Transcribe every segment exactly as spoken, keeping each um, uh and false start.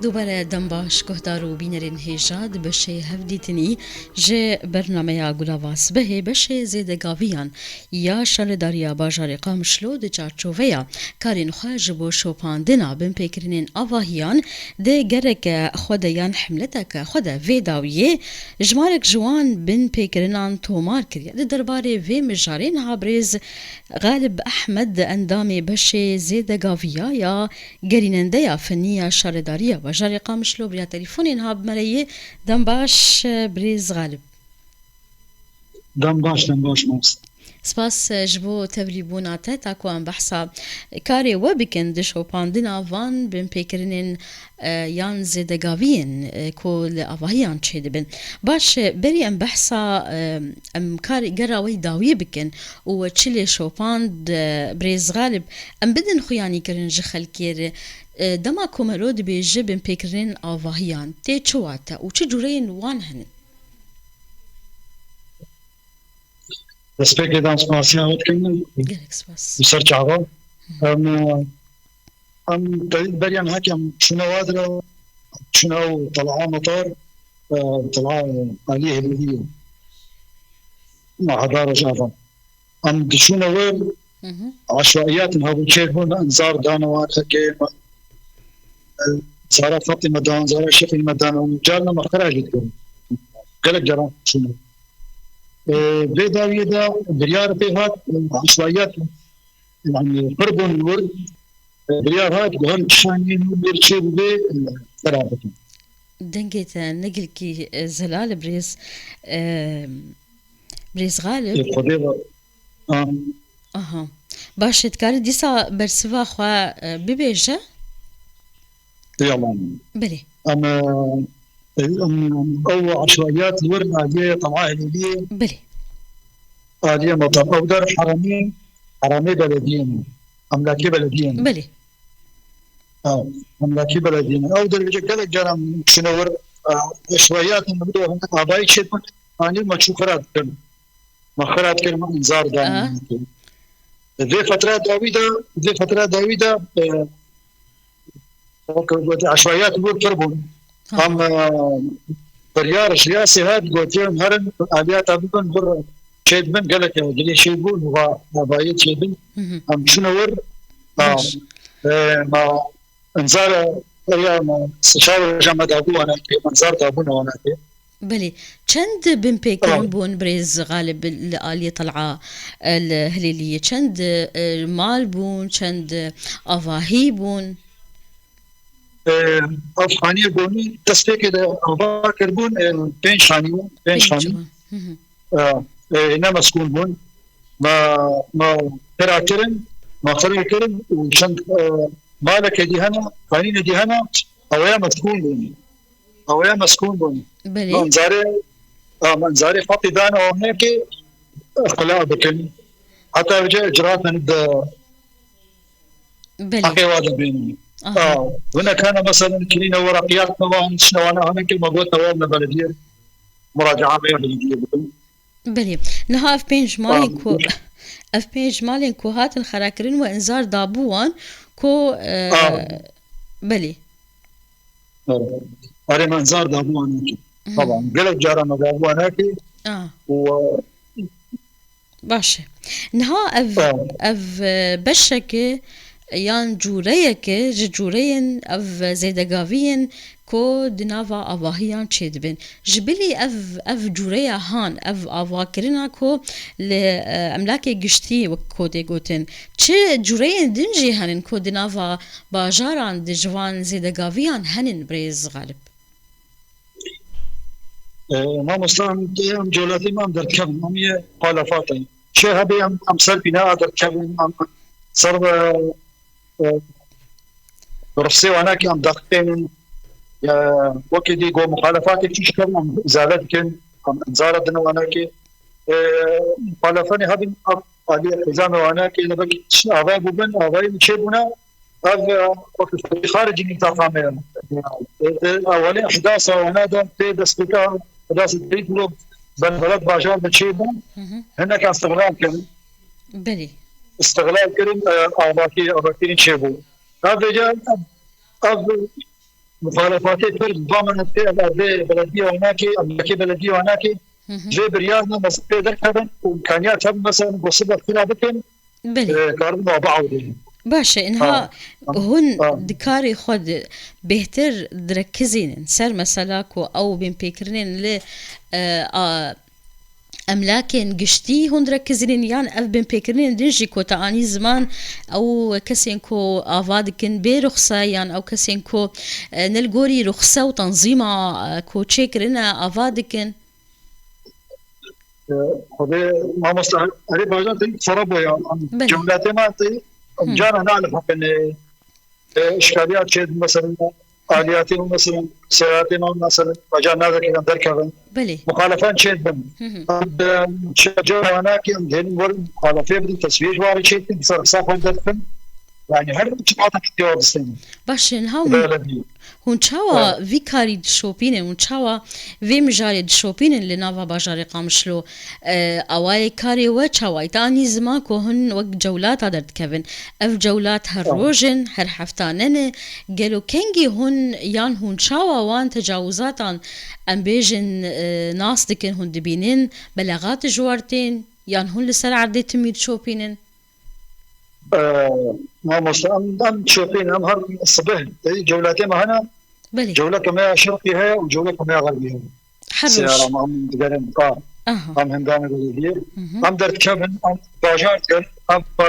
Dubare dem baş guhdar û bînerên hêja di beşê hevdîtinî ji bernameya Gulava Sibehê beşê zêdegaviyan ya şaredariya bajarê Qamişlo di çarçoveya karên xwe ji bo şopandina binpêkirinên avahiyan di gereke xwe de yan himleteke xwe de vê dawiyê jimarek ji wan binpêkirinan tomar kiriye. Di derbarê vê mijarê niha birêz Galib Ehmed endamê beşê zêdegaviya ya gerînendeya fenî ya şaredariya bajarê Qamişlo bi riya telefonê niha bi me re ye. Dem baş, birêz Galib. Dem baş, dem baş, mamoste. Spas ji bo tevlîbûna te, ta ku em behsa karê we bikin di şopandina van binpêkirinên, e, yan zêdegaviyên, e, ku li avahiyan çêdibin. Baş, e, berî em behsa, e, em karê gera we yî dawî bikin û we çi lê şopand, e, birêz Galib, em bidin xuyanîkirin ji xelkê re. E, dema ku mero dibêje binpêkirinên avahiyan tê çi wate û çi cûreyên wan hene? Destpêkê de em spasiya we dikin. Gelek spas. Li ser çava. Em, em te-, beriya niha em çûne Wadira, çûne ew Tel'a Metar, e, Tel'a Aliyê Hilêliyê. Maheda Rojava. Em diçûne wir, Hı hı. Eşwaiyatên hebû çêbûn, inzar dane wan heke, e, zara Fatîme dan, zara Şefî me dan, û carna me xira jî dikirin. Gelek caran çûne. E, vê dawiyê de biryar pê hat, eşwaiyat, yani, pir bûn wir, e, biryar hat, ku her çi şaniyên wir çê bibe, e, xira bikin. Dengê te ne gelkî, e, zelal e birêz, e, birêz Galib. Ê, Xwedê ve, a. Aha. Baş e, dikarî dîsa bersiva xwe, e, bibêje? Ê, Allah'ım. Belê. Em, e, em, ew eşwaiyat li wir aliyê Tel'a Hilêliyê. Belê. Aliyê Metar. Ew der heramê, heramê belediyê ne. Emlakê belediyê ne. Belê. Ha, emlakî belediyê ne. Ew dervêje gelek caran çûne wir, e, eşwaiyatên min do hindik avayî çêdibin, anî me çû xira dikirin. Me xira dikirin, me inzar dan. Aha. Vê fetra dawî de, vê fetra dawî de, e, wek gote, eşwaiyat wir pir bûn. Ha. Em, e, biryar ji yasê hat gotiye, em herin aliyata bibin, bir çêdibin, gelek, e, dilê çêdibûn, va, avayî çêdibin. Hı hı. Em çûne wir, ha, baş. E, ma, Inzara, ya me, şareja me dabû wana kê, inzar dabûna wana kê. Belê. Çend binpêkirin Ah. bûn birêz Galib li aliyê Tel'a, e, li Hilêliyê? Çend, e, mal bûn, çend avahî bûn? E, ev xaniyê gonî destpêkê de ava kirbûn, e, pênc xanî bûn, pênc Pênc xanî. bûn. Hı hı. E, e, ne meskûn bûn. Me, me xira kirin, me xira kirin û çend, e, maleke dî hene, xanîne dî hene, ew ya meskûn bûn. Ew ya meskûn bûn. Belê. Me zarê, e, me zarê xetî dane û heke xila bikin. Heta vêca icraatên de Belê. Heqê wa dibînin. Aha. A, hinek hene, meselen, kirîne weraqiyat me wan, şine wana hene ke me got, ewal me belediyê, muracaa me ya belediyê bikin. Belê. Niha ev pênc malên A, ku, ev pênc malên ku hatin xerakirin we inzar dabû wan ku, e, A. belê. A. Erê, me inzar dabû wan nekir. Hmm. Taban. Gelek cara me dabû wan nekir. A. Û, e, Baş e. Niha ev, Tamam. ev, e, beşeke yan cûreyeke ji cûreyên ev zêdegaviyên ku di nava avahiyan çêdibin. Ji bilî ev, ev cûreya han, ev avakirina ku li, e, emlakê giştî, wek ku tê gotin, çi cûreyên din jî henin ku di nava bajaran di ji van zêdegaviyan henin, birêz Galip? E, mamosta, em, em colatê me em derdikevin, em yê muxalefat in. Çi hebe em, em ser bîna derdikevin, em ser, e, e, rixsê wana ki em daxitênin, e, wekî dî go muxalefatê çi dikevin, em îzale dikin, em inzara din wana ki, e, muxalefenê hebin, em aliyê hizamê wana ki, ne belkî çi ava bûbin, avayî çêbûne, Ev, e, xaricî nîzama me ye. E, e, ewelî ihdasa wana de tê destpêka ihdasa tê ku benvelet bajar de çêbû, Hı hı. hineka istiqlal kirin. Belê. Istiqlal kirin, e, avakî, avakî çêbû. Ev vêca, ev, muxalefatê pir ba min tê ev erdê belediyê Wanakê, emlakê belediyê Wanakê Hı hı. Vê biryar ne mesela pê derkevin û imkaniyat hebin mesela bo sibe xira bikin, Belê. E, karibin ava awirînin. Baş e, inha Ha, ha, hûn ha. di karê xwe de bêhtir direkizînin ser mesela ku ew binpêkirinên li, e, a, emlakên giştî hûn direkizînin yan ev binpêkirinên din jî ku te anî ziman ew kesên ku ava dikin bê ruxse yan ew kesên ku, e, ne li gorî ruxse û tenzîma, e, ku çêkirine ava dikin? E, Xwedê mamoste, erê bajar tê xerab bû ya. Belê. Cewletê me tê, Hı. cara ne li heqin, e, e, işkaliya çê, mesela, aliyatê me, mesela, seyahatê me, mesela, bajar nazekirin derkevin. Belê. Muxalefan çê dibin. Hı hı. Em, e, çe-, cara wana ki em dihêlin werin muxalefê bidin, teswiyê ji warê çê dikin, ser qisa xwe derdikin. Yani her çi hata ki ya distên. Baş e, niha Belê. Hûn çawa Evet. vî karî dişopînin? Hûn çawa vê mijarê dişopînin li nava bajarê Qamişlo? E, awayê karê we çawa ye? Te anî ziman ku hûn wek cewlata derdikevin. Ev cewlat her Evet. roj in, her heftane ne. Gelo kengî hûn yan hûn çawa wan tecawizatan, em bêjin, e, nas dikin, hûn dibînin, belegat ji we re tên, yan hûn li ser erdê timî dişopînin? Ee, Mamoste, em, em çöpên, em her sibeh, e, cewletê me hene, Belê. cewleta me ya şerqî heye û cewleta me ya xerbî heye. Her roj. Seyara me, em digerin, ha, Aha. em hemdane belediye. Hı hı. Em derdikevin, em bajar dikin, em, e,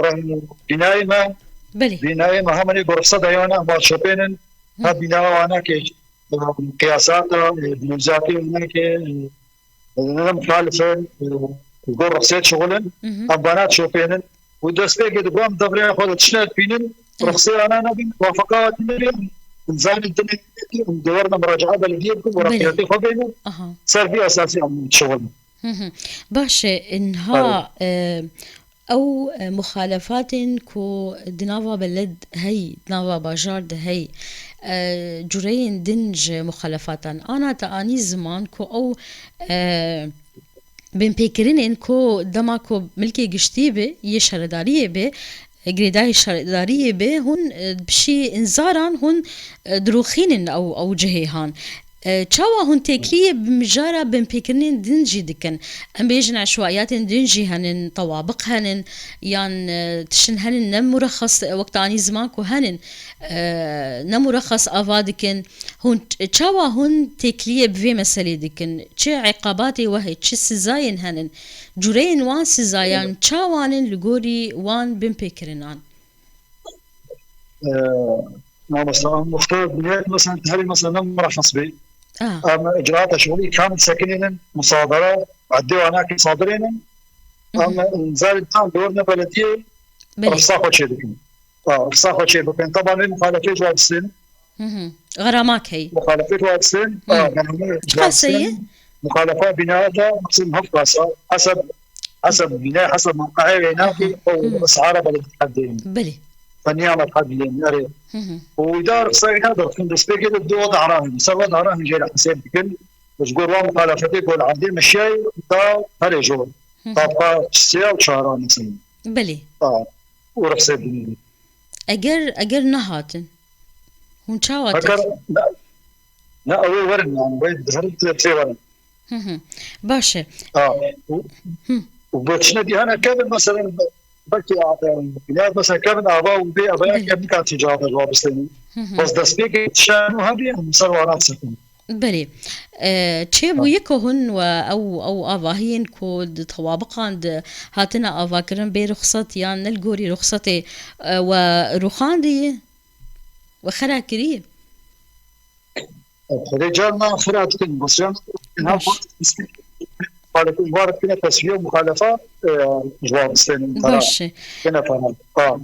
reng bînayê me, Belê. bînayê me hemenê bi ruxsa dayane, em va çöpênin, Hı. ha bîna wana ki, e, qiyasata, e, binûzatê wana ki, e, ne muxalif in, e, gor ruxsê şixulin, Mhm. em bana çopênin. Û destpêkê di gom devrê xwe de tiştek bînin, Mhm. ruxsê ana nebin, wafaka nebin, imzanê dinê, em diwerine muraca'a belediye bikin, Belê. weraqiyatê xwe bênin, Aha. ser vî esasî em şixulin. Mhm. Baş e, inha, Belê. e, Ew, e, muxalefatên ku di nava beled hey, di nava bajar de hey, e, cureyên din ji muxalefatan. Ana te anî ziman ku ew, e, binpêkirinên ku dema ku milkê giştî be, yê şaredariyê be, e, girêdayî şaredariyê be, hûn, e, bi şî înzaran hûn, e, dirûxînin ew, ew cihê han. E, çawa hûn têkiliyê bi mijara binpêkirinên din jî dikin? Em bêjin eşwaiyatên din jî henin, tewabiq henin, yan, e, tiştin henin ne murexes, e, wek te anî ziman ku henin, e, ne murexes ava dikin. Hûn ç-, çawa hûn têkiliyê bi vê meselê dikin? Çi iqabatê we heye, çi sizayên henin? Cureyên wan sizayan çawan in li gorî wan binpêkirinan? Ee, Mamoste, em wexta niyet mesela, herî mesela ne muraxes bê. Ah. Em icraata şixulî kamil sekinînin, musadara, eddê wana ki sadirênin. Em Mhm. zarê dan dor ne belediye Belê. rixsa xwe çê dikin. Ha, rixsa xwe çê bikin. Taban vê muxalefê ji wa distên. Mhm. Xeramak hey. Muxalefê ji wa distên. Mhm. Ha, berhemê Çiqas heye? Muxalefa binayeta, mesela heft kasa, heseb, heseb bine, heseb mewqe'ê wê nakê, Mhm. ew Mhm. esara belediye hev dêrin. Belê. Tenya me hev dêrin, erê. Mhm. Û îdar sayına da, fin destpêkê de do da rahim. Ser da rahim jêra hesab bikin. Ji gor wa muxalefetê gol erdê meşiyay da herê jor. Mhm. Tabqa sê û çara mesela. Belê. Ha. Û rexsê binî. Eger, eger nehatin, hûn çawa Heker, têk- ne, ne, ew ê werin, yani, wê di herin tê, tê werin. Hı hı. Baş e. Ha, û, Hı. û bo çine dî hene kevin, mesela, belkî, e, biniyat, mesela, kevin ava û bê, ava Belê. kevin kan tî cevap ez wa bistênim. Hı hı. Bes destpêkê tişan û hebî, em ser wana disekin. Belê. E, çêbûye Tamam. ku hûn we ew, ew avahiyên ku di tewabiqan de hatine avakirin bê ruxsat yan ne li gorî ruxsatê, e, we rûxandiye? We xera kiriye? Xwedê carna xira dikin, bes yan, Baş. Muxalefin var dikine tesviye û muxalefa, e, ji wan distênin para. Baş e. Kine para. Ha.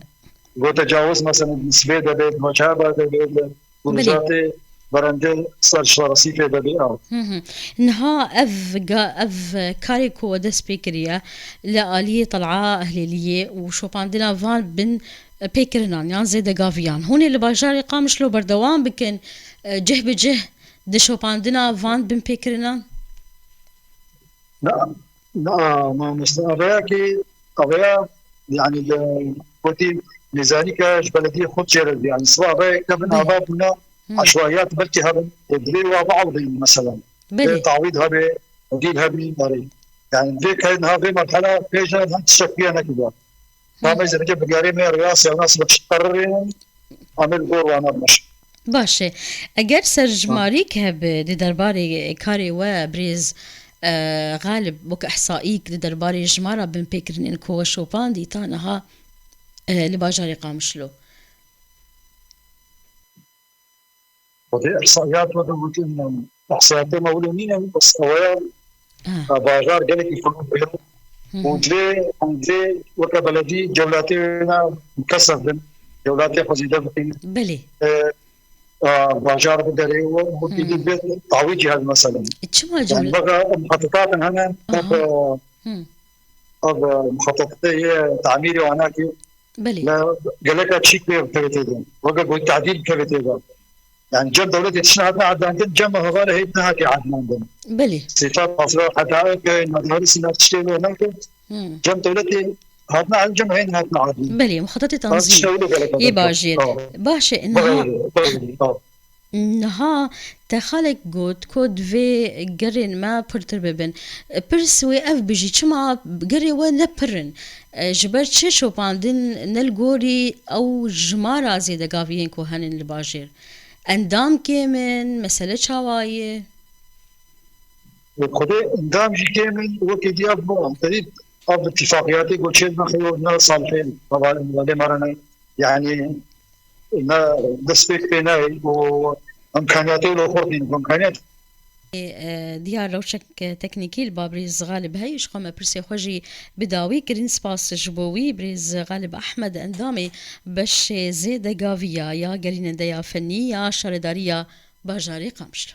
Go tecawuz, mesela, nisbê de bê, di çaba de bê, di Belê. Gurjatê berendê ser şarasî pê de bê, ew. Hı hı. Niha ev ga-, ev karê ku we dest pê kiriye li aliyê Tel'a Ehlêliyê û şopandina van bin pêkirinan yan zêdegaviyan. Hûn ê li bajarê Qamişlo berdewam bikin, e, cih bi cih di şopandina van bin pêkirinan? Na, na, mamoste, aveya ki, aveya, yani, li, gotî, nêzanîka ji belediyê xwe çêre, yani, siba aveya kevin Belê. ava bûna, Hmm. Eşwaiyat belkî hebin, e, divê wa biewidin mesela. Belê. Divê tawîd hebe, bedîl hebî, erê. Yani divê ke niha vê merhela pêş de hem tiştek piya nekiriya. Hmm. Tam ez dibêje biryarê me rêya siyasî bi çi qerarê em ê li gor wana bimeşin. Baş e. Eger serjimarîk hebe di derbarê karê we birêz, e, Xalib, wek ihsaîk di derbarê jimara binpêkirinên ku we şopandî ta niha, e, li bajarê Qamişlo? Xwedê ihsaiyat weke gotin, ihsaiyatê me wilo nîne, bes ew ya, ha, bajar gelekî xurab bûye. Hı hı. Û divê, em divê weke beledî cewlatê wêna mukesef bin, cewlatê xwe zêde bikin. Belê. E, e, bajar biderê û wekî, hı, dî bê tawî cî hebe mesela. E, çima cem- Yani weke muhatetatên hene, aha, weke, hı, ev, e, muhatetê yê tamîrê wana kî, belê, la geleka çîk pê bikeve tê de. Weke got tadîl bikeve tê de. Yani cem dewletê tiştine hatine adlandin, cem hevalê heyt nehatiye adlandin. Belê. Sifat, masraf, heta ke madaris ina tiştê wê nake. Hmm. Cem dewletê hatine ad-, cem heyt hatine adlandin. Belê, muhatetê tanzîm. Tiştê wê geleka. Yê bajêr. Tamam. Baş e, niha. Belê, belê, tamam. Niha te Xalek got ku divê gerên me pirtir bibin. Pirs wê ev bijî, çima gerê we ne pir in? E, ji ber çi şopandin ne li gorî ew jimara zêdegaviyên ku henin li bajêr? Endam kêm in, mesele çawa ye? Xwedê endam jî kêm in, wekî diya bu, ev îtifaqiyatê ku çêl nexeyo ne salihên, hevalê me re ne. Yani, me dest pêk pê nayê û imkaniyatê wilo xurt nîn, imkaniyat. E, diyar rewşek teknîkî li ba birêz Xalib heye, ji xwe me pirsê xwe jî bi dawî kirin. Spas ji bo wî. Birêz Xalib Ehmed, endamê beşê zêdegaviya ya gerînendeya fennî ya şaredariya bajarê Qamişlo.